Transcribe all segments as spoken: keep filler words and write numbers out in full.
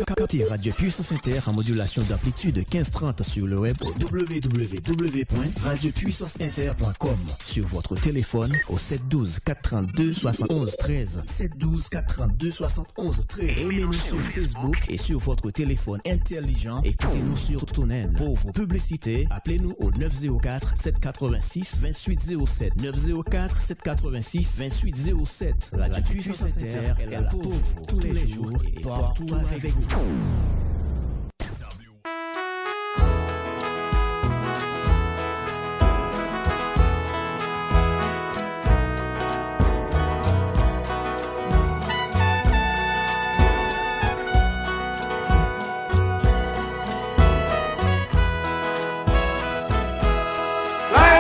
Captez Radio Puissance Inter en modulation d'amplitude quinze trente sur le web au w w w point radio puissance inter point com, sur votre téléphone au sept douze quatre trente-deux soixante-onze treize, sept douze quatre trente-deux soixante-onze treize. Aimez-nous sur Facebook et sur votre téléphone intelligent. Écoutez-nous sur TuneIn. Pour vos publicités, appelez-nous au neuf zéro quatre sept quatre-vingt-six vingt-huit zéro sept, neuf zéro quatre sept quatre-vingt-six vingt-huit zéro sept. La Puissance Inter est là pour vous tous les jours et partout avec vous. Lay,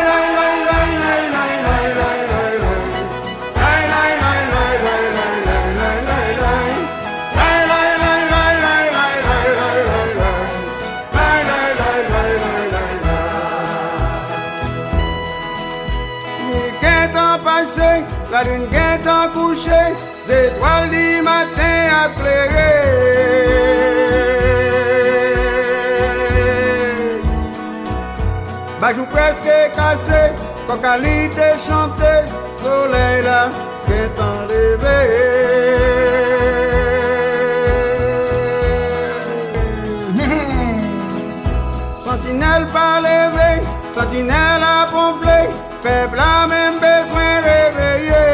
lay, lay, lay, lay, lay, lay, lay, lay, lay. Nwi gentan pase, lalin gentan kouche, zetwal di maten ap klere. Bajou prèske kase, kòk a li te chante, solèy la gentan leve. Santinèl pa leve, santinèl la ponple, pèp la menm bezwen reveye.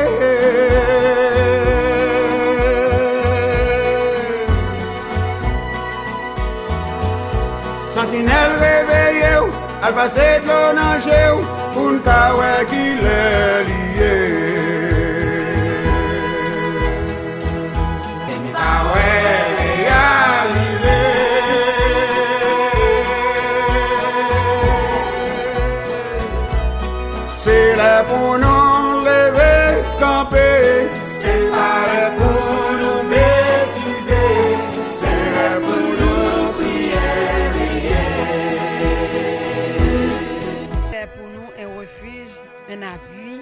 Santinèl reveye w, al pase dlo nan je w, pou n ka wè kilè li ye. N pa wè lè a rive. Se lè pou nou leve kanpe. Se pa lè pou nou betize, se lè pou nou priye, veye. Fè pou nou un refuge, un appui,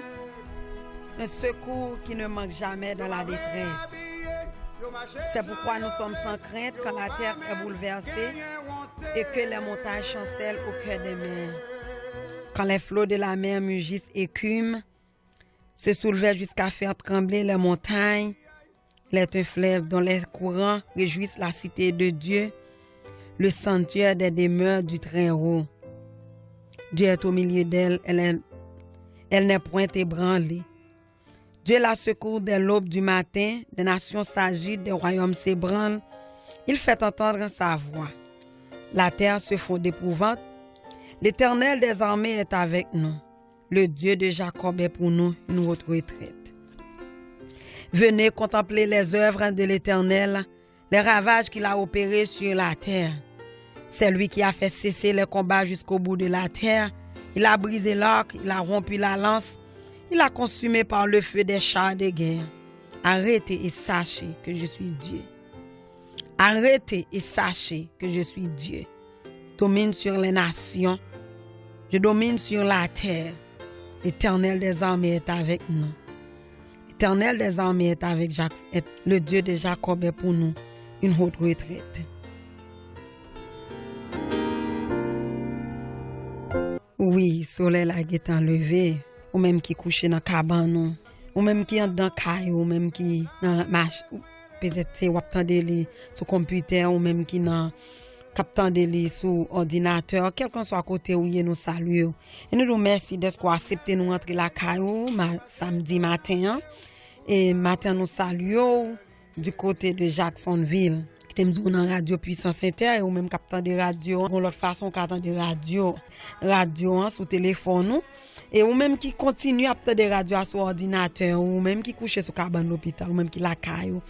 un secours qui ne manque jamais dans la détresse. C'est pourquoi nous sommes sans crainte quand la terre est bouleversée et que les montagnes chancellent au cœur des mers. Quand les flots de la mer mugissent et écument, se soulevait jusqu'à faire trembler les montagnes. Il est un fleuve dont les courants réjouissent la cité de Dieu, le sanctuaire des demeures du Très-Haut. Dieu est au milieu d'elle, elle est, elle n'est point ébranlée. Dieu la secourt dès l'aube du matin, des nations s'agitent, des royaumes s'ébranlent. Il fait entendre sa voix. La terre se fond d'épouvante. L'Éternel des armées est avec nous. Le Dieu de Jacob est pour nous une haute retraite. Venez contempler les œuvres de l'Éternel, les ravages qu'il a opérés sur la terre. C'est lui qui a fait cesser les combats jusqu'au bout de la terre. Il a brisé l'arc, il a rompu la lance, il a consumé par le feu des chars de guerre. Arrêtez et sachez que je suis Dieu. Arrêtez et sachez que je suis Dieu. Domine sur les nations. Je domine sur la terre. L'Éternel des armées est avec nous. L'Éternel des armées est avec Jac-, est, le Dieu de Jacob est pour nous une haute retraite. Wi, solèy la gentan leve. Ou menm ki kouche nan kabann ou, ou menm ki anndan kay ou, ou menm ki nan mach-, ou petèt se w ap tande li sou konpitè, ou menm ki nan, k ap tande li sou òdinatè, kèlkanswa kote ou ye, nou salye w. E nou di w mèsi dèske w aksepte nou rantre lakay ou ma-, samdi maten an. E maten an, nou salye w du côté de Jacksonville. Kite m di w nan Radyo Pwisans Entè, e ou menm k ap tande radyo an, yon lòt fason w ka tande radyo, radyo an sou telefòn ou. E ou menm ki kontinye ap tande radyo a sou òdinatè ou, ou menm ki kouche sou kabann lopital, ou menm ki lakay ou,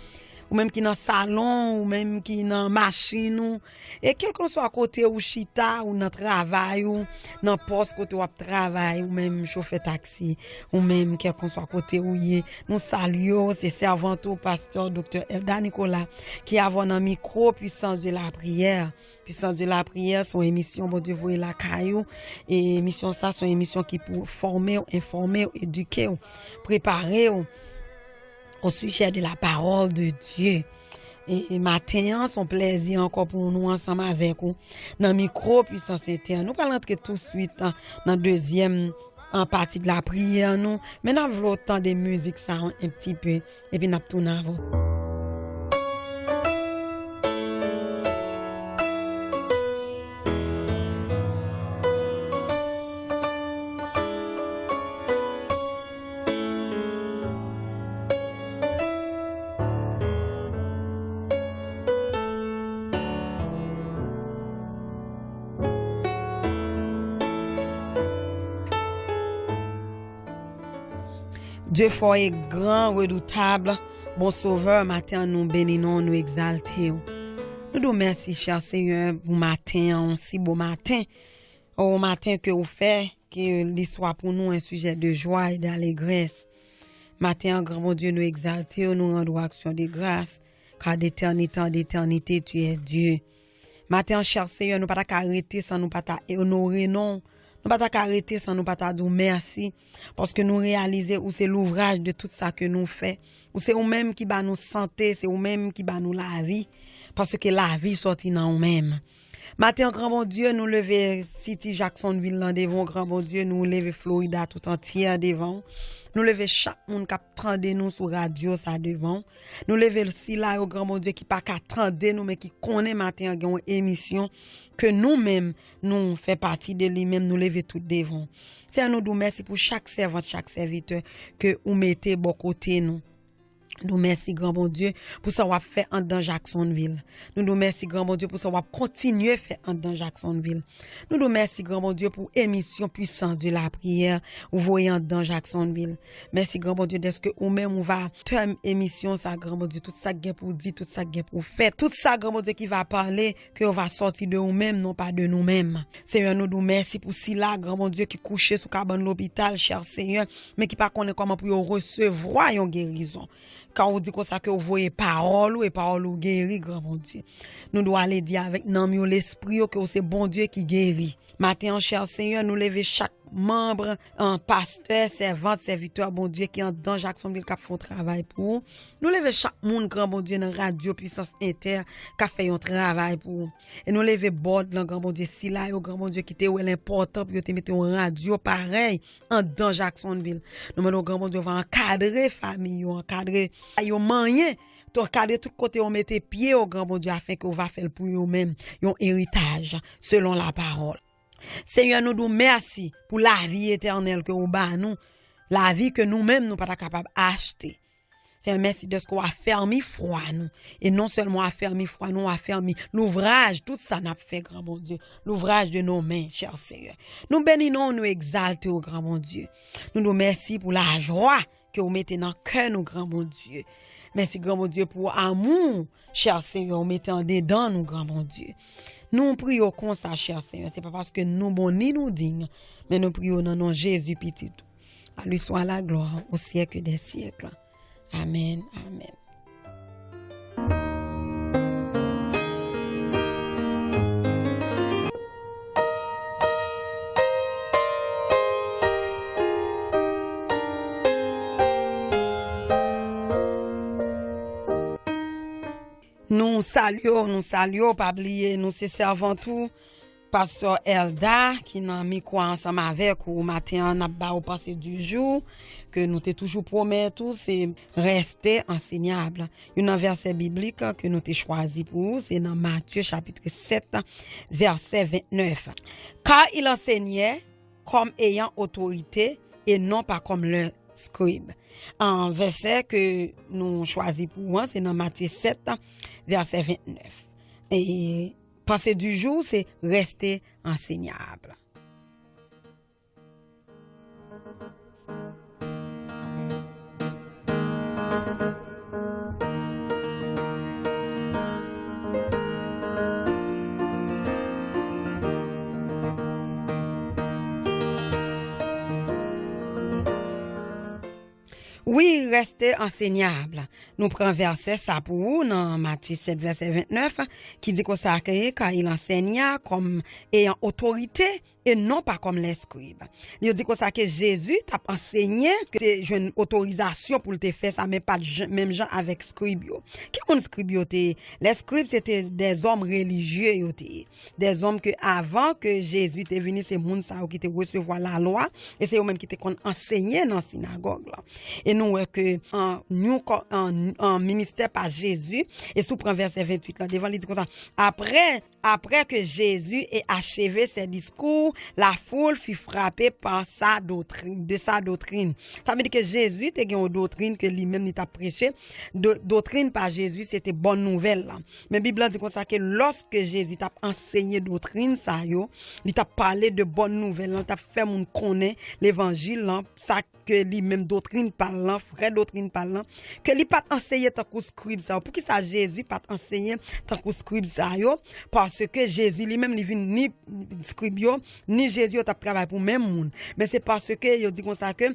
ou menm ki nan salon, ou menm ki nan machin ou, e kèlkanswa kote ou chita, ou nan travay ou, nan pòs kote w ap travay, ou menm chofè taksi, ou menm kèlkanswa kote ou ye, nou salye w, se sèvant ou, pastè doktè Elda Nicolas, ki avè w nan mikwo Puissance de la Prière. Puissance de la Prière, se yon emisyon Bondye voye lakay ou. E emisyon sa, se yon emisyon ki pou fòme w, enfòme w, edike w, prepare w au sujet de la parole de Dieu. E maten an, se yon plèzi ankò pou nou ansanm avèk ou nan mikwo Pwisans Etè. Nou pral antre touswit an, nan dezyèm an pati de lapriyè nou, men n ap vle w tande mizik sa yon, yon ti pe, epi n ap tounen avè w. Dye fò e gran, redoutab, bon Sovè, maten an nou beni non w, nou egzalte w. Nou di w mèsi, chè Senyè, pou maten an, yon si bo maten. O maten ke ou fè, ke li swa pou nou un sujet de joie et d'allégresse. Maten an, gran Bondye, nou egzalte w, nou rann ou aksyon de gras, car d'éternité en éternité, tu es Dieu. Maten an, chè Senyè, nou pa ta ka rete san nou pa ta onore non w. Nou pa ta ka rete san nou pa ta di w mèsi, paske nou reyalize ou se louvraj de tout sa ke nou fè. Ou se ou menm ki ba nou sante, se ou menm ki ba nou lavi, paske lavi sòti nan ou menm. Maten an, gran Bondye, nou leve City Jacksonville lan devan w, gran Bondye, nou leve Florida tout antyè devan w. Nou leve chak moun k ap tande nou sou radyo sa devan w. Nou leve sila yo, gran Bondye, ki pa ka tande nou, men ki konnen maten an gen yon emisyon ke nou menm, nou fè pati de li menm, nou leve tout devan w. Senyè, nou di w mèsi pou chak sèvant, chak sèvitè ke ou mete bò kote nou. Nou di w mèsi, gran Bondye, pou sa w ap fè anndan Jacksonville. Nou di w mèsi, gran Bondye, pou sa w ap kontinye fè anndan Jacksonville. Nou di w mèsi, gran Bondye, pou emisyon Puissance de la Prière ou voye anndan Jacksonville. Mèsi, gran Bondye, dèske ou menm ou va tèm emisyon sa, gran Bondye. Tout sa k gen pou di, tout sa k gen pou fè, tout sa, gran Bondye, ki va pale, ke yo va sòti de ou menm, non pa de nou menm. Senyè, nou di w mèsi pou sila, gran Bondye, ki kouche sou kabann lopital, chè Senyè, men ki pa konnen kòman pou yo resevwa yon gerizon. Kan ou di konsa ke ou voye pawòl ou, e pawòl ou geri, gran Bondye. Nou di w ale di avèk nanm yo, lespri yo, ke ou se Bondye ki geri. Maten an, chè Senyè, nou leve chak manm, an, pastè, sèvant, sèvitè Bondye ki anndan Jacksonville k ap fè yon travay pou ou. Nou leve chak moun, gran Bondye, nan radyo Puissance Inter k ap fè yon travay pou ou. E nou leve bòd lan, gran Bondye, sila yo, gran Bondye, ki te wè l enpòtan pou yo te mete yon radyo parèy anndan Jacksonville. Nou mande w, gran Bondye, ou va ankadre fanmi yo, ankadre yo manyen, ankadre tout kote yo mete pye yo, gran Bondye, afenke ou va fè l pou yo menm, yon eritaj, selon lapawòl. Senyè, nou di w mèsi pou lavi etènèl ke ou ba nou, lavi ke nou menm nou pa ta kapab achte. Senyè, mèsi dèske w afèmi fwa nou. E non sèlman w afèmi fwa nou, w afèmi louvraj, tout sa n ap fè, gran Bondye. Louvraj de nos mains, chè Senyè. Nou beni non w, nou egzalte w, gran Bondye. Nou di w mèsi pou lajwa ke w mete nan kè nou, gran Bondye. Mèsi, gran Bondye, pou amou, chè Senyè, w mete andedan nou, gran Bondye. Nou priye w konsa, chè Senyè, se pa paske nou bon ni nou diy, men nou priye w nan non Jezi, Pitit ou. À lui soit la gloire au siècle des siècles. Amèn, amèn. Nou salye w, nou salye w, pa bliye, nou se sèvant ou, Pastè Elda, ki nan mikwo a ansanm avèk ou maten an, n ap ba ou panse di jou, ke nou te toujou pwomèt ou, se reste enseignables. Youn nan vèsè biblik ke nou te chwazi pou ou, se nan Matye chapit sèt, vèsè vennèf. Car il enseignait comme ayant autorité et non pas comme les scribes. An vèsè ke nou chwazi pou ou an, se nan Matye sèt, vèsè vennèf. E panse di jou, se reste enseignables. Wi, reste enseignables. Nou pran vèsè sa pou ou nan Matye sèt, vèsè vennèf, ki di konsa ke, car il enseigna comme ayant autorité et non pas comme les scribes. Yo di konsa ke Jezi t ap ansenyen, ke te jwenn otorizasyon pou l te fè sa, men pa t jan, menm jan avèk skrib yo. Ki moun skrib yo te ye? Lè skrib, se te dèzòm relijye yo te ye. Dèzòm ke avan ke Jezi te vini, se moun sa yo ki te resevwa lalwa, e se yo menm ki te konn ansenye nan sinagòg la. E nou wè ke an, nou ko-, an, an ministè pa Jezi, e si w pran vèsè venntuit lan devan, li di konsa, après, après que Jésus ait achevé ses discours, la foule fut frappée par sa doctrine, de sa doctrine. Sa vle di ke Jezi te gen yon doktrin ke li menm li t ap preche. Do-, doktrin pa Jezi, se te bòn nouvèl la. Men Bib lan di konsa ke lòske Jezi t ap ansenye doktrin sa yo, li t ap pale de bòn nouvèl lan, li t ap fè moun konnen levanjil lan, sa ke li menm doktrin pa l lan, vrè doktrin pa l lan, ke li pa t anseye tankou skrib sa yo. Poukisa Jezi pa t anseye tankou skrib sa yo? Paske Jezi li menm li vin ni skrib yo, ni Jezi yo t ap travay pou menm moun. Men se paske yo di konsa ke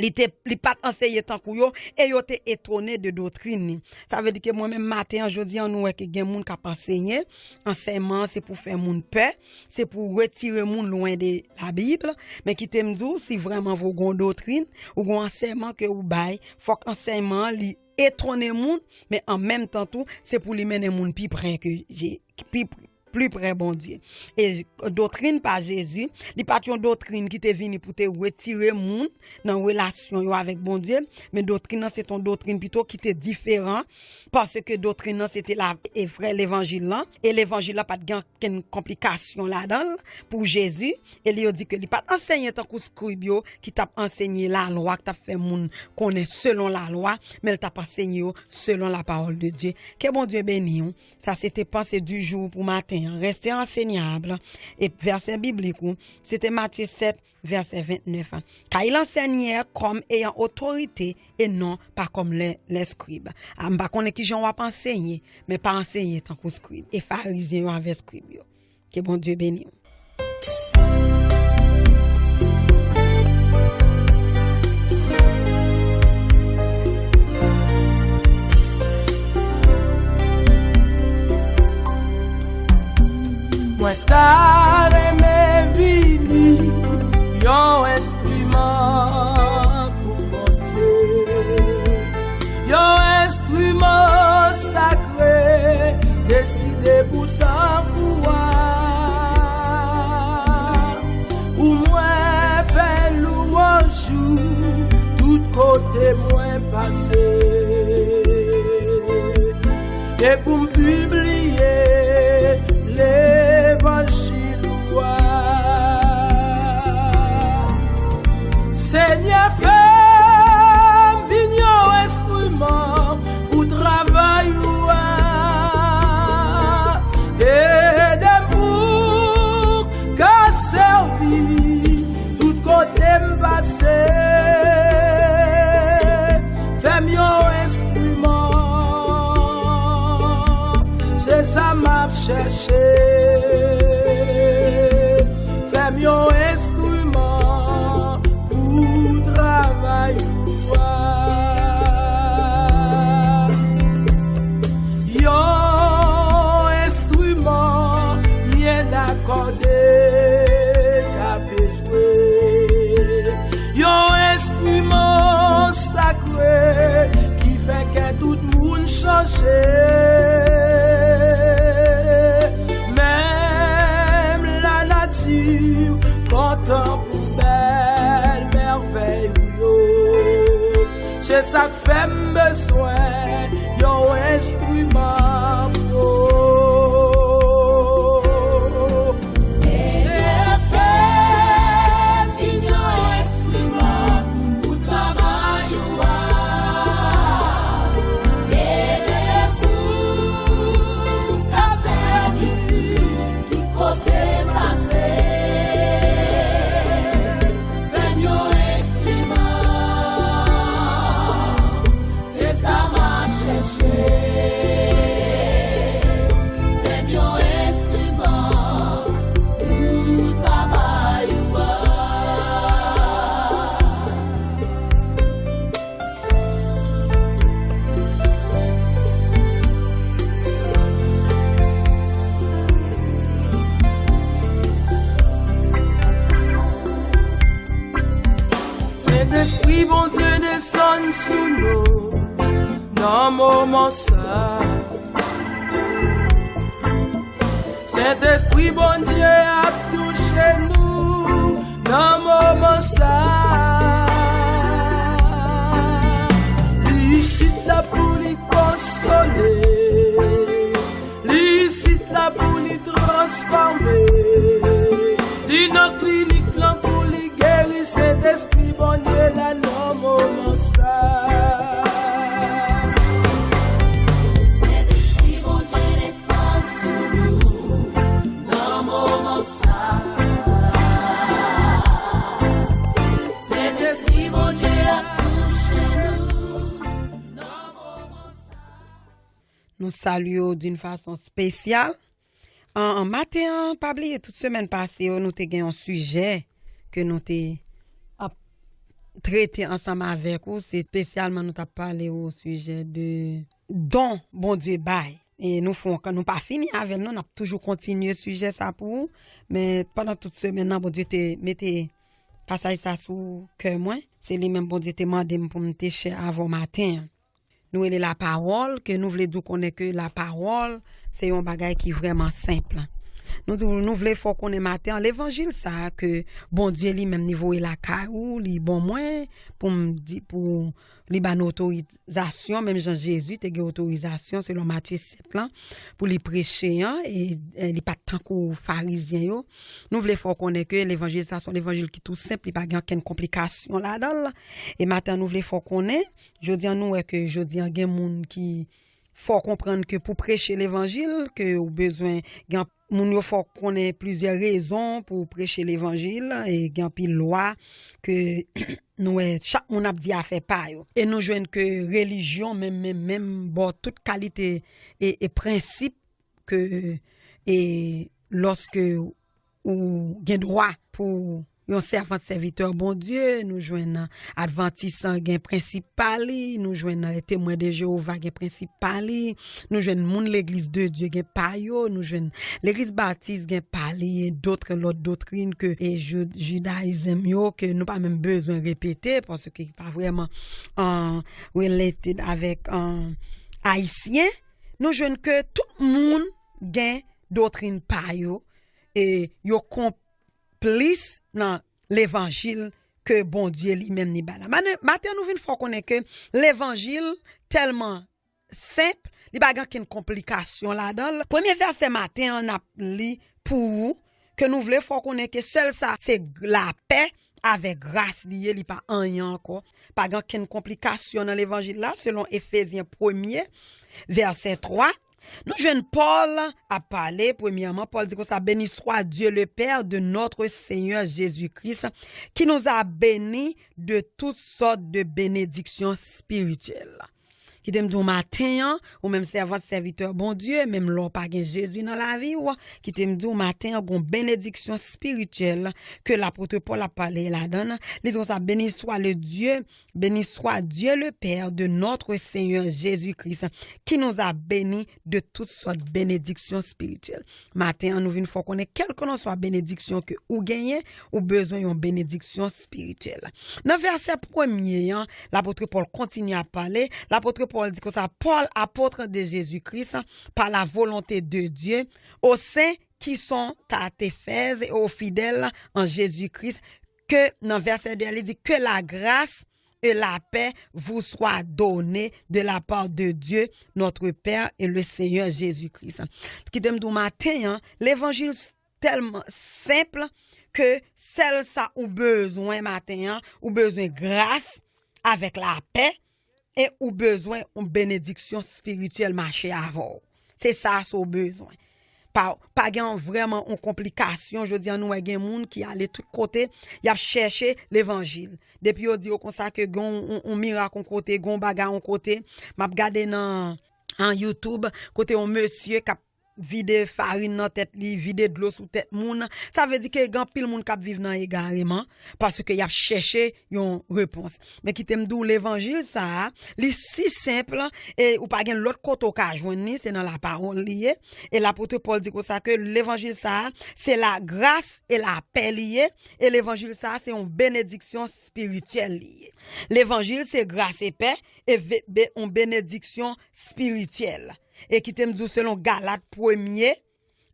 li te, li pa t anseye tankou yo, e yo te etone de doktrin li. Sa vle di ke mwen menm maten an, jodi an, nou wè ke gen moun k ap ansenye, ansèyman an se pou fè moun pè, se pou retire moun lwen de Labib, men kite m di w, si vrèman vre w gen yon doktrin, ou gen yon ansèyman ke ou bay, fòk ansèyman an li etone moun, men an menm tan tou, se pou li mennen moun pi pre ke Je-, pi, pi pre Bondye. E doktrin pa Jezi, li pa t yon doktrin ki te vini pou te retire moun nan relasyon yo avèk Bondye, men doktrin nan se t yon doktrin pito ki te diferan, paske doktrin nan se te la, e vrè levanjil lan, e levanjil lan pa t gen okenn konplikasyon ladan l pou Jezi, e li yo di ke li pa t ansenye tankou skrib yo ki t ap ansenye lalwa, ki t ap fè moun konnen selon lalwa, men l t ap ansenye yo selon la parole de Dieu. Ke Bondye beni w. Sa se te panse du jour pou maten an. Reste ensenyab. E vèsè biblik ou, se te Matye sèt, vèsè vennèf an. Car il enseignait comme ayant autorité et non pas comme les, les scribes. A, m pa konnen kijan w ap ansenye, men pa ansenye tankou skrib e farizyen yo avè skrib yo. Ke Bondye beni w. Mwen ta renmen vini yon enstriman pou Bondye, yon enstriman sakre, deside pou tankou a, pou mwen fè lwanj ou tout kote mwen pase. E pou m pibliye levanjil ou a. Senyè, fè m vin yon enstriman pou travay ou a. Ede m pou m ka sèvi tout kote m pase. Fè m yon enstriman, se sa m ap chèche. Fè m yon enstriman pou travay ou a. Yon enstriman byen akòde k ap jwe. Yon enstriman sakre ki fè kè tout moun chanje. Menm lanati kontan pou bèl mèvèy ou yo. Se sa k fè m bezwen yon enstriman pou ou. Senyè, fè m vin yon enstriman pou travay ou a. Ede m pou m ka sèvi tout kote m pase. Fè m yon enstriman, se sa m ap chèche. Nan moman sa, Sentespri Bondye ap touche nou. Nan moman sa, li isit la pou li konsole. Li isit la pou li transfòme. Li nan klinik lan pou li geri. Sentespri Bondye la nan moman sa. Sentespri Bondye desann sou nou nan moman sa. Sentespri Bondye ap touche nou nan moman sa. Nou salye w d'une façon spéciale. An, an maten an, pa bliye, tout semèn pase yo, nou te gen yon sijè ke nou te ap trete ansanm avèk ou. Se espesyalman nou t ap pale o sijè de don Bondye bay. E nou fè yon, nou pa fini avè l, non, n ap toujou kontinye sijè sa pou ou. Men pandan tout semèn nan, Bondye te mete pasaj sa sou kè mwen. Se li menm Bondye te mande m pou m te share avè w maten an. Nou rele lapawòl, ke nou vle di w konnen ke lapawòl, se yon bagay ki vrèman senp. Nou di w, nou vle fè w konnen maten an, levanjil sa a ke Bondye li menm li voye lakay ou, li ban mwen, pou m di, pou li ba nou otorizasyon, menm jan Jezi te gen otorizasyon, selon Matye sèt lan, pou li preche an, e, e li pa t tankou Farizyen yo. Nou vle fè w konnen ke levanjil sa, se yon levanjil ki tou senp, li pa gen okenn konplikasyon ladan l. E maten an, nou vle fè w konnen, jodi an, nou wè ke jodi an, gen moun ki fè w konprann ke pou preche levanjil, ke ou bezwen gen, moun yo fè w konnen plizyè rezon pou preche levanjil, e gen anpil lwa ke nou wè chak moun ap di afè pa yo. E nou jwenn ke relijyon, menm, menm, menm, ba w tout kalite e, e prensip ke, e lòske ou gen dwa pou yon sèvant sèvitè Bondye, nou jwenn advantis gen prensip pa li, nou jwenn Temwen de Jewova gen prensip pa li, nou jwenn moun Legliz de Dye gen pa yo, nou jwenn Legliz Batis gen pa li, e dòt lòt doktrin ke e ju- jidayizm yo ke nou pa menm bezwen repete, paske pa vrèman an related avèk an ayisyen. Nou jwenn ke tout moun gen doktrin pa yo, e yo konplis nan levanjil ke Bondye li menm li bay la. Maten, maten an, nou vin fè w konnen ke levanjil tèlman senp, li pa gen okenn konplikasyon ladan l. Premye vèsè maten an n ap li pou ou, ke nou vle fè w konnen ke sèl sa, se lapè avèk gras li ye, li pa anyen ankò. Pa gen okenn konplikasyon nan levanjil la, selon Efezyen premye, vèsè twa. Nou jwenn Pòl ap pale, premyèman, Pòl di konsa, Béni soit Dieu le Père de notre Seigneur Jésus-Christ, qui nous a bénis de toutes sortes de bénédictions spirituelles. Kite m di w maten an, ou menm sèvant, sèvitè Bondye, menm lè w pa gen Jezi nan lavi w, kite m di w maten an, gon benediksyon espirityèl ke lapot Pòl ap pale ladan l. Li di konsa, Béni soit le Dieu, béni soit Dieu le Père de notre Seigneur Jésus-Christ, qui nous a bénis de toutes sortes bénédictions spirituelles. Maten an, nou vin fè w konnen, kèlkelanswa benediksyon ke ou genyen, ou bezwen yon benediksyon espirityèl. Nan vèsè premye an, lapot Pòl kontinye ap pale. Lapot Pòl di konsa, Paul, apôtre de Jésus-Christ, par la volonté de Dieu, aux saints qui sont à Éphèse et aux fidèles en Jésus-Christ, ke nan vèsè de a, li di, Que la grâce et la paix vous soient données de la part de Dieu, notre Père et le Seigneur Jésus-Christ. Kite m di w maten an, levanjil tèlman senp ke sèl sa ou bezwen maten an, ou bezwen gras avèk lapè, e ou bezwen yon benediksyon espirityèl mache avè w. Se sa sa w bezwen. Pa, pa gen vrèman yon konplikasyon. Jodi an, nou wè gen moun ki ale tout kote, y ap chèche levanjil. Depi yo di yo konsa ke gen yon, yon, yon mirak yon kote, gen yon bagay yon kote, m ap gade nan, an YouTube, kote yon mesye k ap vide farin nan tèt li, vide dlo sou tèt moun. Sa vle di ke gen anpil moun k ap viv nan egareman, paske y ap chèche yon repons. Men kite m di w, levanjil sa a, li si senp, e ou pa gen lòt kote w ka jwenn li, se nan lapawòl li ye. E lapot Pòl di konsa ke levanjil sa a, se lagras e lapè li ye. E levanjil sa a, se yon benediksyon espirityèl li ye. Levanjil se gras e pè, e ve- be- yon benediksyon espirityèl. E kite m di w, selon Galat premye,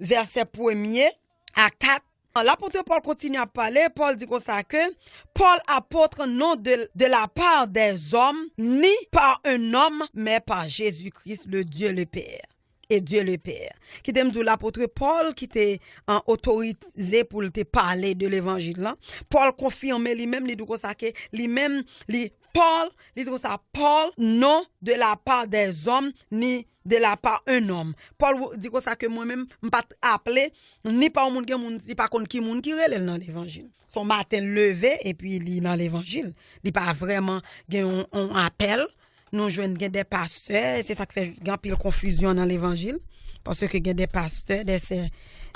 vèsè premye a kat, lapot Pòl kontinye ap pale, Pòl di konsa ke, Paul, apôtre, non de, de la part des hommes, ni par un homme, mais par Jésus-Christ, le Dieu le Père. Et Dieu le Père. Kite m di w, lapot Pòl ki te, an, otorize pou l te pale de levanjil lan. Pòl konfime li menm, li di konsa ke li menm, li, Pòl, li di konsa, Paul, non de la part des hommes, ni de la part un homme. Pòl di konsa ke mwen menm, m pa t aple, ni pa yon moun, gen moun, li pa konn ki moun ki rele l nan levanjil. Se yon maten l leve, epi li nan levanjil. Li pa vrèman gen yon, yon apèl. Nou jwenn gen de pastè, se sa k fè gen anpil konfizyon nan levanjil. Paske gen de pastè, de sè,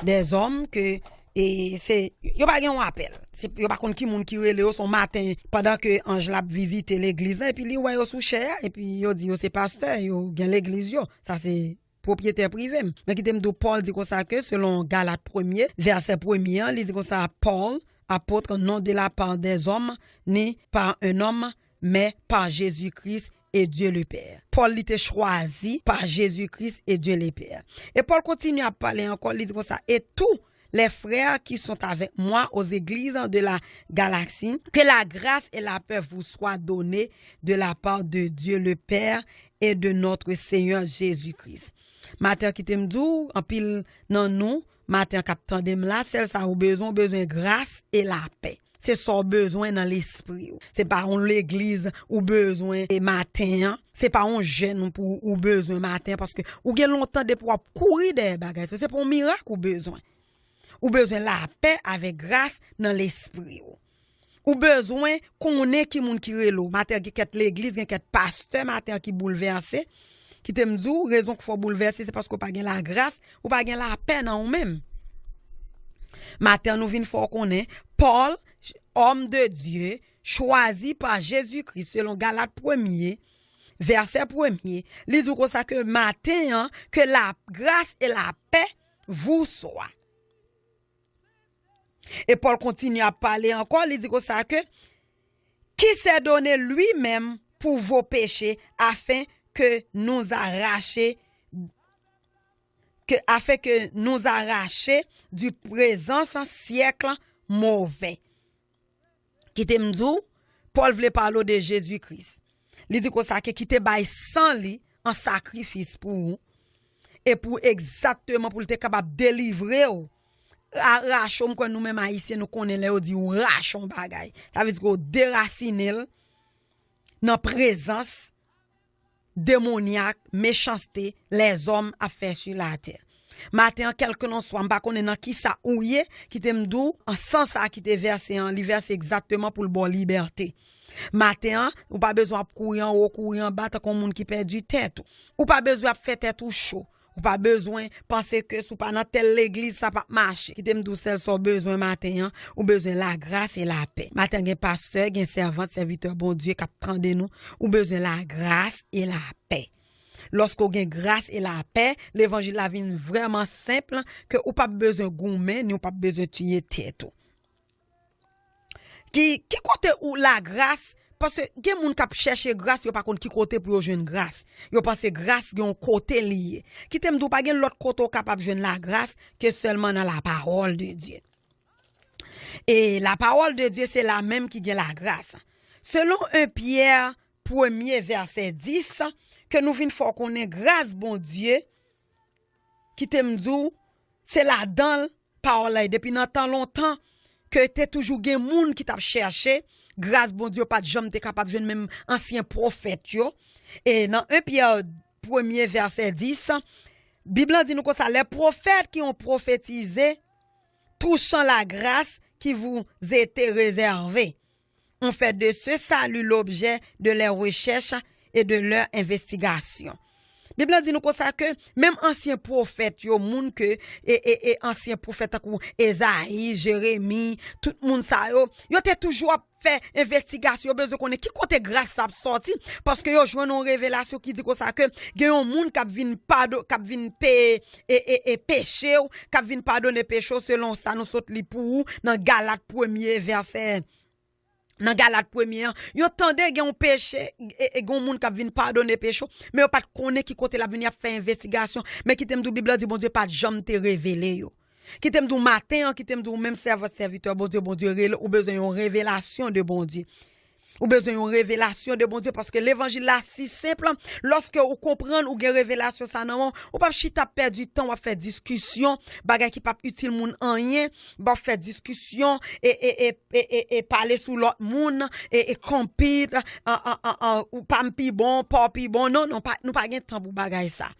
de zòm ke, e se, yo pa gen yon apèl. Se, yo pa konn ki moun ki rele yo, se yon maten, pandan ke anj la ap vizite legliz la, epi li wè yo sou chè a, epi yo di yo se pastè, yo gen legliz yo. Sa se pwopyetè prive m. Men kite m di w, Pòl di konsa ke, selon Galat premye, vèsè premye an, li di konsa, Paul, apôtre, non de la part des hommes, ni par un homme, mais par Jésus-Christ et Dieu le Père. Pòl, li te chwazi pa Jezi Kris e Dye Lepè. E Pòl kontinye ap pale ankò, li di konsa, et tous les frères qui sont avec moi aux églises de la Galatie, que la grâce et la paix vous soient données de la part de Dieu le Père et de notre Seigneur Jésus-Christ. Maten an, kite m di w, anpil nan nou, maten an k ap tande m la, sèl sa ou bezwen, ou bezwen gras e lapè. Se sa w bezwen nan lespri w. Se pa yon legliz ou bezwen e maten an. Se pa yon jèn pou ou bezwen maten an, paske ou gen lontan depi w ap kouri dèyè bagay sa. Se pa yon mirak ou bezwen. Ou bezwen lapè avèk gras nan lespri w. Ou bezwen konnen ki moun ki rele w. Maten an, gen kèk legliz, gen kèk pastè maten an ki boulvèse. Kite m di w, rezon k fè w boulvèse, se paske w pa gen lagras, ou pa gen lapè nan ou menm. Maten an, nou vin fè w konnen, Pòl, homme de Dieu, chwazi pa Jezi Kris, selon Galat premye, vèsè premye, li di w konsa ke maten an, que la grâce et la paix vous soient. E Pòl kontinye ap pale ankò, li di konsa ke, qui s'est donné lui-même pour vos péchés, afin que nous arracher, que, afin que nous arracher du présent siècle mauvais. Kite m di w, Pòl vle pale w de Jezi Kris. Li di konsa ke ki te bay san li an sakrifis pou ou. E pou egzakteman pou l te kapab delivre w. Rache w, m kwè nou menm Ayisyen, nou konnen lè yo di w rache yon bagay. Sa vle di ke w derasine l nan prezans demonyak, mechanste lèzòm ap fè sou latè. Maten an, kèlkelanswa, m pa konnen nan kisa ou ye, kite m di w, an san sa ki te vèse an, li vèse egzakteman pou l ba w libète. Maten an, ou pa bezwen ap kouri anwo, kouri anba, tankou yon moun ki pèdi tèt ou. Ou pa bezwen ap fè tèt ou cho. Ou pa bezwen panse ke si w pa nan tèl legliz, sa p ap mache. Kite m di w, sèl sa w bezwen maten an, ou bezwen lagras e lapè. Maten an, gen pastè, gen sèvant, sèvitè Bondye k ap tande nou, ou bezwen lagras e lapè. Lòske w gen gras e lapè, levanjil la vin vrèman senp, ke ou p ap bezwen goumen, ni w p ap bezwen tiye tèt ou. Ki, ki kote ou lagras? Paske gen moun k ap chèche gras, yo pa konn ki kote pou yo jwenn gras. Yo panse gras gen yon kote li ye. Kite m di w, pa gen lòt kote w kapab jwenn lagras ke sèlman nan lapawòl de Dye. E lapawòl de Dye, se la menm ki gen lagras. Selon en Pyè premye vèsè dis, ke nou vin fè w konnen gras Bondye, kite m di w, se ladan l pawòl la ye. Depi nan tan lontan, ke te toujou gen moun ki t ap chèche gras Bondye, yo pa t janm te kapab jwenn menm ansyen pwofèt yo. E nan en Pyè premye vèsè dis, Bib lan di nou konsa, les prophètes qui ont prophétisé touchant la grâce qui vous était réservée ont fait de ce salut l'objet de leurs recherches et de leurs investigations. Bib lan di nou konsa ke menm ansyen pwofèt yo, moun ke e, e, e ansyen pwofèt tankou Ezayi, Jeremi, tout moun sa yo, yo te toujou ap fè envestigasyon, yo bezwen konnen ki kote gras sa ap sòti, paske yo jwenn yon revelasyon ki di konsa ke gen yon moun k ap vin pado, k ap vin peye e, e, e peche w, k ap vin padone peche w, selon sa nou sot li pou ou nan Galat premye vèsè nan Galat premye an, yo tande gen yon peche, e, e gen yon moun k ap vin padone peche w, men yo pa t konnen ki kote l ap vin, y ap fè envestigasyon. Men kite m di w, Bib la di Bondye pa t janm te revele yo. Kite m di w maten an, kite m di w menm sèvant, sèvitè Bondye, Bondye rele, ou bezwen yon revelasyon de Bondye. Ou bezwen yon revelasyon de Bondye, paske levanjil la si senp. Lòske ou konprann, ou gen revelasyon sa nan men w, ou p ap chita ap pèdi tan, w ap fè diskisyon, bagay ki p ap itil moun anyen, w ap fè diskisyon, e, e, e, e, e, e pale sou lòt moun, e, e konpit, an, an, an, an, ou pa m pi bon, pa w pi bon. Non, non, pa, nou pa gen tan pou bagay sa.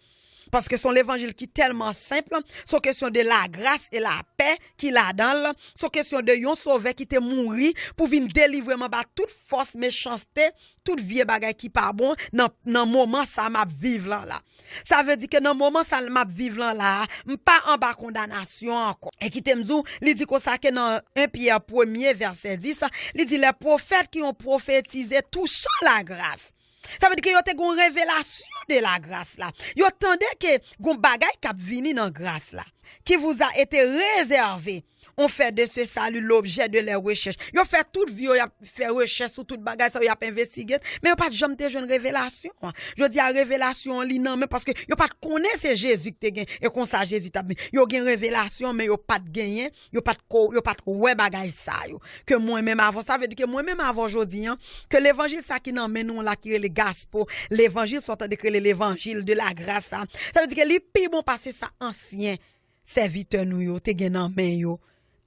Paske se yon levanjil ki tèlman senp, se yon kesyon de lagras e lapè ki ladan l, se yon kesyon de yon sovè ki te mouri pou vin delivre m anba tout fòs mechanste, tout vye bagay ki pa bon nan, nan moman sa m ap viv lan la. Sa vle di ke nan moman sa m ap viv lan la, m pa anba kondanasyon ankò. E kite m di w, li di konsa ke nan en Pyè premye vèsè dis, li di, les prophètes qui ont prophétisé touchant la grâce. Sa vle di ke yo te gen yon revelasyon de lagras la. Yo tande ke gon bagay k ap vini nan gras la, qui vous a été réservé, ont fait de ce salut l'objet de leurs recherches. Yo fè tout vi yo, y ap fè rechèch sou tout bagay sa yo, y ap envestige, men yo pa t janm te jwenn revelasyon an. Jodi a, revelasyon an li nan men, paske yo pa t konnen se Jezi ki te gen, e konsa Jezi t ap vini. Yo gen revelasyon, men yo pa t genyen, yo pa t ko, yo pa t wè bagay sa yo. Ke mwen menm avè w, sa vle di ke mwen menm avè w jodi an, ke levanjil sa ki nan men nou la ki rele gaspo, levanjil sa w tande ki rele levanjil de la gras sa, sa vle di ke li pi bon pase sa ansyen sèvitè nou yo te gen nan men yo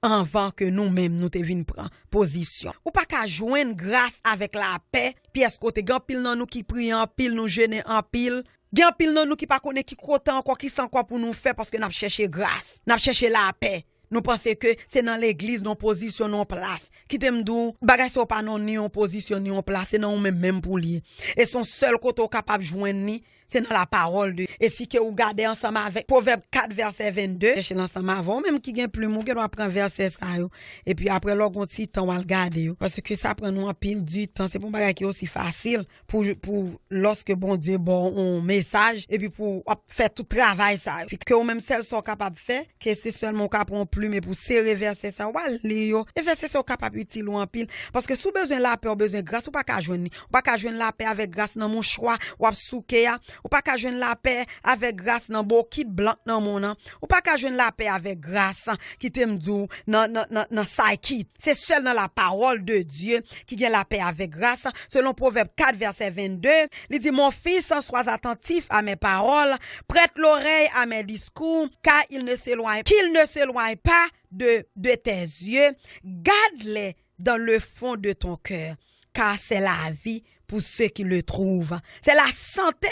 anvan ke nou menm nou te vin pran pozisyon. Ou pa ka jwenn gras avèk lapè, pyès kote. Gen anpil nan nou ki priye anpil, nou jene anpil. Gen anpil nan nou ki pa konnen ki kote ankò, ki sa ankò pou nou fè, paske n ap chèche gras, n ap chèche lapè. Nou panse ke se nan legliz, nan pozisyon, nan plas. Kite m di w, bagay sa yo pa nan ni yon pozisyon, ni yon plas, se nan ou menm menm pou l ye. E se yon sèl kote w kapab jwenn li, se nan lapawòl de. E si ke ou gade ansanm avèk Pwovèb kat vèsè vennde, chèche l ansanm avè w, ou menm ki gen plim, ou gen dwa pran vèsè sa yo. Epi apre, lè w gen yon ti tan, w al gade yo. Paske sa pran nou anpil di tan. Se pa yon bagay ki osi fasil pou, pou lòske Bondye ba w yon mesaj, epi pou w ap fè tout travay sa yo. Ke ou menm sèl sa w kapab fè, ke se sèlman ou ka pran yon plim epi w sere vèsè sa, w al li yo. E vèsè sa yo kapab itil ou anpil. Paske si w bezwen lapè, w bezwen gras, ou pa ka jwenn li. Ou pa ka jwenn lapè avèk gras nan mouchwa w ap souke a. Ou pa ka jwenn lapè avèk gras nan bokit blan nan moun nan. Ou pa ka jwenn lapè avèk gras, kite m di w, nan, nan, nan, nan sa ki. Se sèl nan la parole de Dieu ki gen lapè avèk gras. Selon Pwovèb kat vèsè vennde, li di, mon fils, sois attentif à mes paroles, prête l'oreille à mes discours, car il ne s'éloigne, qu'il ne s'éloigne pas de, de tes yeux, garde-les dans le fond de ton cœur, car c'est la vie pour ceux qui le trouvent. C'est la santé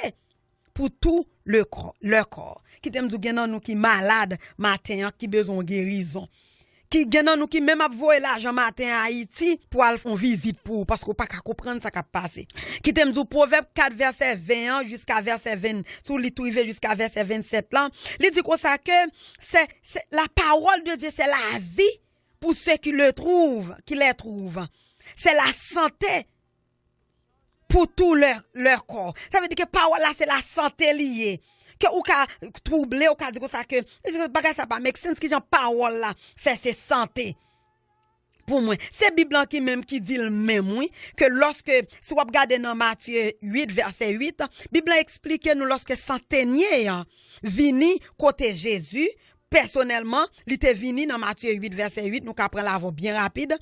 pour tout le kò, le kò. Kite m di w, gen nan nou ki malad maten an, ki bezwen yon gerizon. Ki gen nan nou ki menm ap voye lajan maten an Ayiti pou al fè yon vizit pou ou, paske w pa ka konprann sa k ap pase. Kite m di w, Pwovèb kat vèsè ven an jiska vèsè ven, si w li tou rive jiska vèsè vennsèt lan, li di konsa ke c'est, c'est la parole de Dieu, c'est la vie pour ceux qui le trouvent, qui les trouvent. C'est la santé pour tout leur, leur corps. Sa vle di ke pawòl la se lasante li ye. Ke ou ka twouble, ou ka di konsa ke bagay sa pa make sense, kijan pawòl la fè se sante pou mwen. Se Bib lan ki menm ki di l menm, wi, ke lòske, si w ap gade nan Matye uit, vèsè uit, Bib lan eksplike nou lòske santenye an vini kote Jezi, pèsonèlman, li te vini nan Matye uit, vèsè uit, nou ka pran l avè w byen rapid.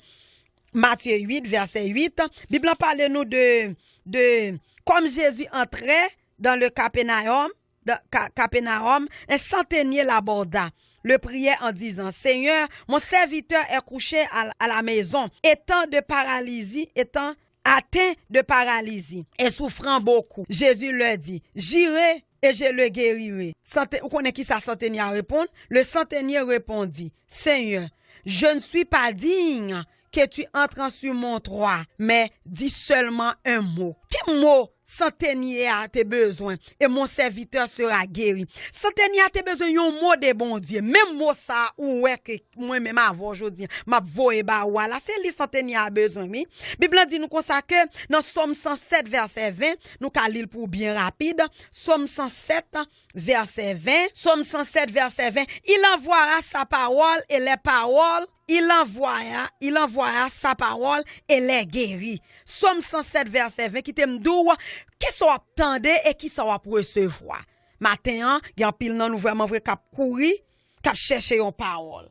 Matye uit, vèsè uit, Bib lan pale nou de, de, comme Jésus entrait dans le Capernaum, dans Ca-, Capernaum, un centenier l'aborda, le priait en disant, Seigneur, mon serviteur est couché à, à la maison, étant de paralysie, étant atteint de paralysie et souffrant beaucoup. Jésus leur dit, j'irai et je le guérirai. Sante-, ou konnen ki sa santenye a reponn? Le centenier répondit, Seigneur, je ne suis pas digne que tu entres sur mon toit, mais dis seulement un mot. Ki mo santenye a te bezwen? Et mon serviteur sera guéri. Santenye a te bezwen yon mo de Bondye. Menm mo sa a ou wè ke mwen menm avè w jodi a, m ap voye ba ou a la, se li santenye a bezwen, wi. Bib lan di nou konsa ke nan Sòm san sèt vèsè ven, nou ka li l pou byen rapid. Sòm san sèt vèsè ven. Sòm san sèt vèsè ven. Il envoiera sa parole et les paroles Il envoya, il envoya sa parole et les guérit. Sòm san sèt vèsè ven ki te m di w, kisa w ap tande e kisa w ap resevwa. Maten an, gen anpil nan nou vrèman vre k ap kouri, k ap chèche yon pawòl.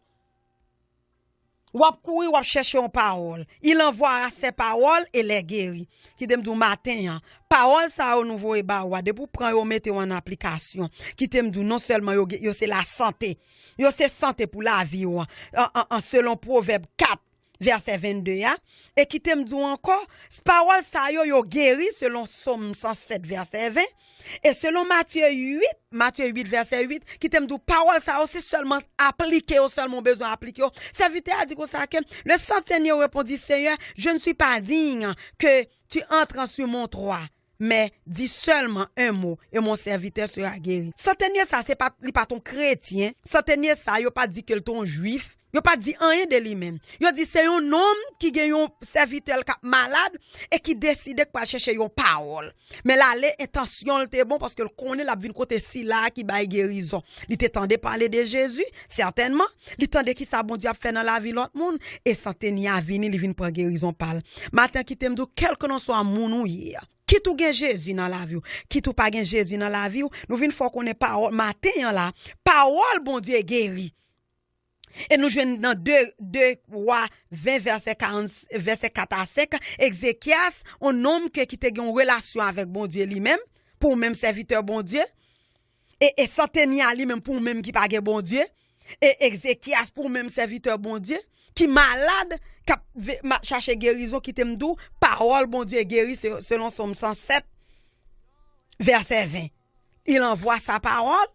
W ap kouri, w ap chèche yon pawòl. Il envoya ses paroles et les guérit. Ki te m di w maten an, pawòl sa yo nou voye ba ou a, depi w pran yo, w mete yo an aplikasyon. Ki te m di w, non sèlman yo, yo se lasante, yo se sante pou lavi w an, an, an, selon Pwovèb kat, vèsè vennde a, e ki te m di w ankò, pawòl sa yo, yo geri selon Sòm san sèt, vèsè ven, e selon Matye uit, Matye uit, vèsè uit, ki te m di w, pawòl sa yo, se sèlman aplike yo, sèlman w bezwen aplike yo. Sèvitè a di konsa ke, le centenier répondit, Seigneur, je ne suis pas digne que tu entres sur mon toit. Mais dis seulement un mot, et mon serviteur sera guéri. Santenye sa, se pa, li pa t on kretyen. Santenye sa, yo pa di ke l t on jwif. Yo pa di anyen de li menm. Yo di se yon nonm ki gen yon sèvitè l k ap malad e ki deside k pral chèche yon pawòl. Men l ale, entansyon l te bon paske l konnen l ap vin kote sila a ki bay gerizon. Li te tande pale de Jezi, sètènman. Li tande kisa Bondye ap fè nan lavi lòt moun. E santenye a vini, li vin pran gerizon pa l. Maten, kite m di w, kèlkelanswa moun ou ye a, kit ou gen Jezi nan lavi w, kit ou pa gen Jezi nan lavi w, nou vin fè w konnen pawòl maten an la, pawòl Bondye geri. E nou jwenn nan de, de Wa ven, vèsè karant, vèsè kat a senk, Ezekyas, yon nonm ke, ki te gen yon relasyon avèk Bondye li menm, pou ou menm sèvitè Bondye, e, e santenye a li menm pou ou menm ki pa gen Bondye, e Ezekyas pou ou menm sèvitè Bondye, ki malad, k ap ve-, ma-, chache gerizon, kite m di w, pawòl Bondye geri se, selon Sòm san sèt, vèsè ven. Il envoie sa parole,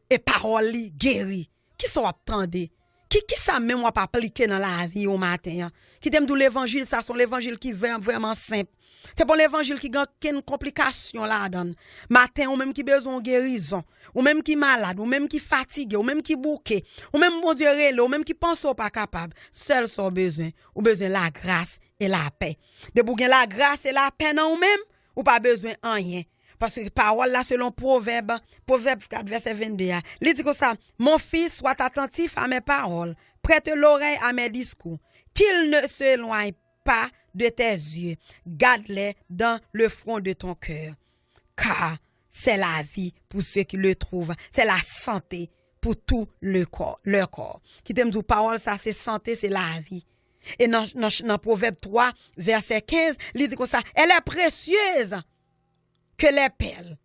e pawòl li geri. Kisa w ap tande? Ki, kisa menm w ap aplike nan lavi w maten an? Kite m di w, levanjil sa, se yon levanjil ki vrè-, vrèman senp. Se pa yon levanjil ki gen okenn konplikasyon ladan l. Maten, ou menm ki bezwen yon gerizon, ou menm ki malad, ou menm ki fatige, ou menm ki bouke, ou menm Bondye rele, ou menm ki panse w pa kapab, sèl sa w bezwen, ou bezwen lagras e lapè. Depi w gen lagras e lapè nan ou menm, ou pa bezwen anyen. Paske pawòl la, selon Pwovèb, Pwovèb kat vèsè vennde a, li di konsa, Mon fils, sois attentif à mes paroles, prête l'oreille à mes discours, qu'ils ne s'éloignent pas de tes yeux, garde-les dans le fond de ton cœur, car c'est la vie pour ceux qui le trouvent, c'est la santé pour tout le corps, leur corps. Kite m di w, pawòl sa se sante, se lavi. E nan, nan, nan Pwovèb twa, vèsè kenz, li di konsa, Elle est précieuse que les perles.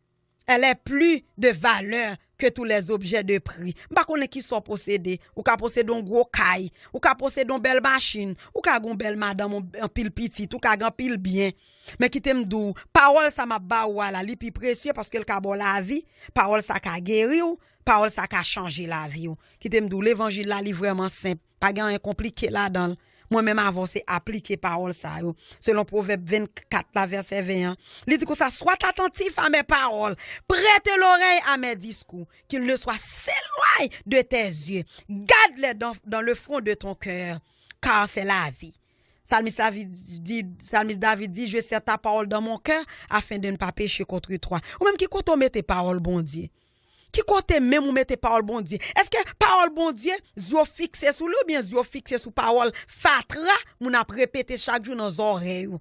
Elle est plus de valeur que tous les objets de prix. M pa konnen kisa w posede. Ou ka posede yon gwo kay. Ou ka posede yon bèl machin. Ou ka gen yon bèl madanm, yon, anpil pitit. Ou ka gen anpil byen. Men kite m di w, pawòl sa m ap ba ou a la, li pi presye paske l ka ba w lavi. Pawòl sa ka geri w. Pawòl sa ka chanje lavi w. Kite m di w, levanjil la, li vrèman senp. Pa gen anyen konplike ladan l. Mwen menm avè w se aplike pawòl sa yo. Selon Pwovèb vennkat la, vèsè ven an, li di konsa, Sois attentif à mes paroles, prête l'oreille à mes discours, qu'ils ne soient s'éloignent de tes yeux, garde-les dans, dans le fond de ton cœur, car c'est la vie. Salmis David di, Salmis David di, Je serre ta parole dans mon cœur afin de ne pas pécher contre toi. Ou menm ki kote w mete pawòl Bondye? Ki kote menm ou mete pawòl Bondye? Èske pawòl Bondye, zye w fikse sou li oubyen zye w fikse sou pawòl fatra moun ap repete chak jou nan zòrèy ou?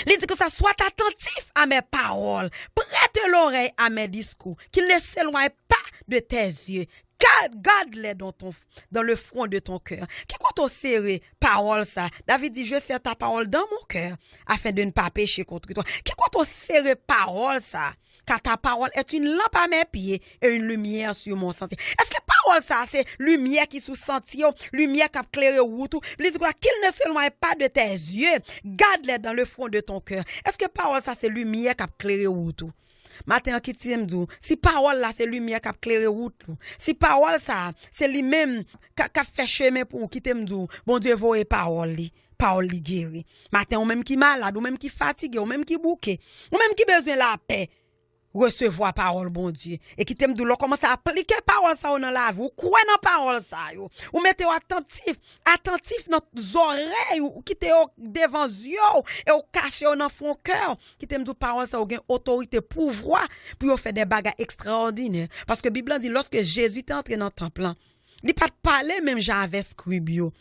Li di konsa, Sois attentif à mes paroles, prête l'oreille à mes discours, qu'ils ne s'éloignent pas de tes yeux, garde, garde-les dans ton, dans le fond de ton cœur. Ki kote w sere pawòl sa? David di, Je serre ta parole dans mon cœur, afin de ne pas pécher contre toi. Ki kote w sere pawòl sa? Car ta parole est une lampe à mes pieds et une lumière sur mon sentier. Èske pawòl sa se limyè ki sou santye w, limyè k ap klere wout ou? Li di konsa, Qu'ils ne s'éloignent pas de tes yeux, garde-les dans le fond de ton cœur. Èske pawòl sa se limyè k ap klere wout ou? Maten an, kite m di w, si pawòl la se limyè k ap klere wout ou, si pawòl sa se li menm k, k ap fè chemen pou ou, kite m di w, Bondye voye pawòl li. pawòl li geri. Maten, ou menm ki malad, ou menm ki fatige, ou menm ki bouke, ou menm ki bezwen lapè, resevwa pawòl Bondye. E kite m di w, lè w kòmanse aplike pawòl sa yo nan lavi w, ou kwè nan pawòl sa yo, ou mete yo atantif, atantif nan zòrèy ou, ou kite yo devan zye w, e ou kache yo nan fon kè w, kite m di w, pawòl sa yo gen otorite, pouvwa pou yo fè de bagay ekstraòdinè. Paske Bib la di, lòske Jezi te antre nan tanp lan, li pa t pale menm jan avè eskrib yo.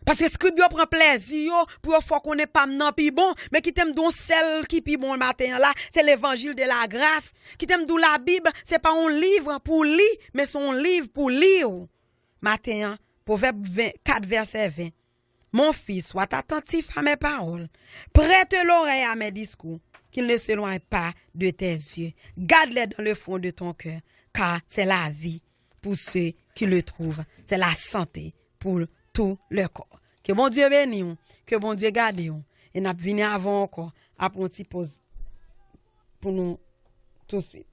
Paske eskrib yo pran plèzi yo pou yo fè w konnen pa m nan pi bon. Men kite m di w yon sèl ki pi bon maten an la, se levanjil de la gras. Kite m di w, Labib, se pa yon liv pou w li, men se yon liv pou li w. Maten an, Pwovèb ven, kat vèsè ven. Mon fils, sois attentif à mes paroles. Prête l'oreille à mes discours, qu'ils ne s'éloignent pas de tes yeux. Garde-les dans le fond de ton cœur, car c'est la vie pour ceux qui le trouvent. C'est la santé pour tout le corps. Ke Bondye beni w, ke Bondye gade w. E n ap vini avè w ankò apre yon ti poz pou nou touswit.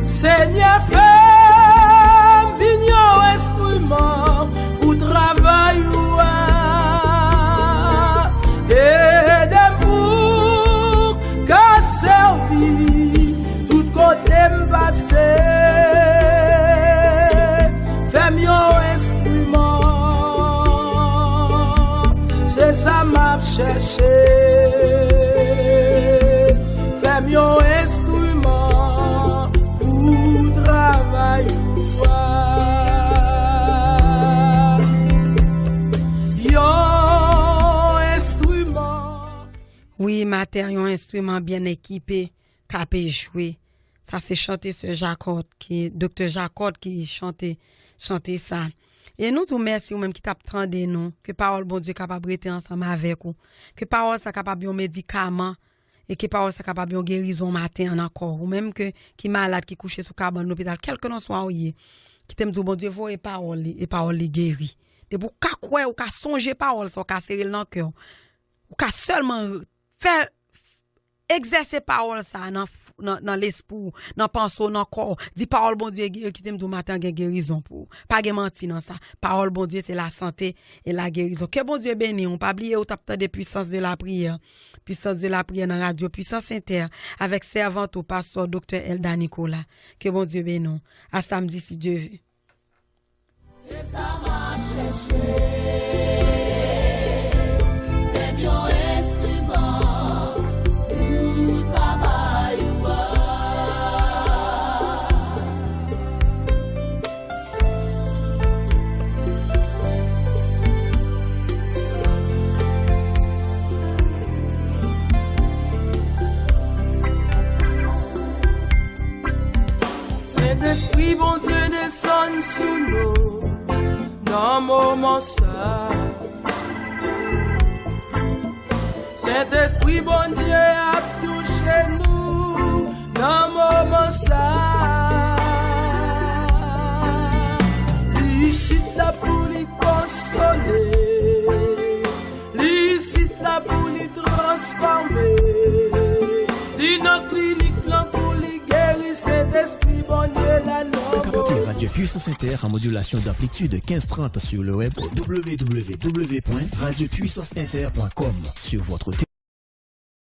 Senyè, fè m vin yon enstriman pou travay ou a. Ede m pou m ka sèvi tout kote m pase. Fè m yon enstriman, se sa m ap chèche. Fè m yon enstriman pou travay ou a. Yon enstriman. Wi, maten, yon enstriman byen ekipe k ape jwe. Sa se chante sè Jacot ki, doktè Jacot ki chante, chante sa. E nou di w mèsi ou menm ki t ap tande nou. Ke pawòl Bondye kapab rete ansanm avèk ou. Ke pawòl sa kapab yon medikaman. E ke pawòl sa kapab yon gerizon maten an nan kò w. Ou menm ke, ki malad, ki kouche sou kabann lopital, kèlkelanswa ou ye. Kite m di w, Bondye voye pawòl li, e pawòl li geri. Depi w ka kwè, ou ka sonje pawòl sa, ou ka sere l nan kè w. Ou ka sèlman fè, egzèse pawòl sa nan, nan, nan lespri w, nan panse w, nan kò w. Di pawòl Bondye geri, kite m di w maten an gen gerizon pou ou. Pa gen manti nan sa. Pawòl Bondye se lasante e lagerizon. Ke Bondye beni w. Pa bliye ou t ap tande Puissance de la prière. Puissance de la prière nan radyo Puissance Inter avèk sèvant ou pastè doktè Elda Nicolas. Ke Bondye beni w. A samdi si Dye ve. Se sa m ap chèche. Fè m yon enstriman pou travay ou a. Sentespri Bondye desann sou nou nan moman sa. Sentespri Bondye ap touche nou nan moman sa. Li isit la pou li konsole. Li isit la pou li transfòme. Li nan klinik lan pou li geri. Sentespri Bondye la nan moman. Fréquentez Radio Puissance Inter en modulation d'amplitude quinze trente sur le web au w w w point radio puissance inter point com sur votre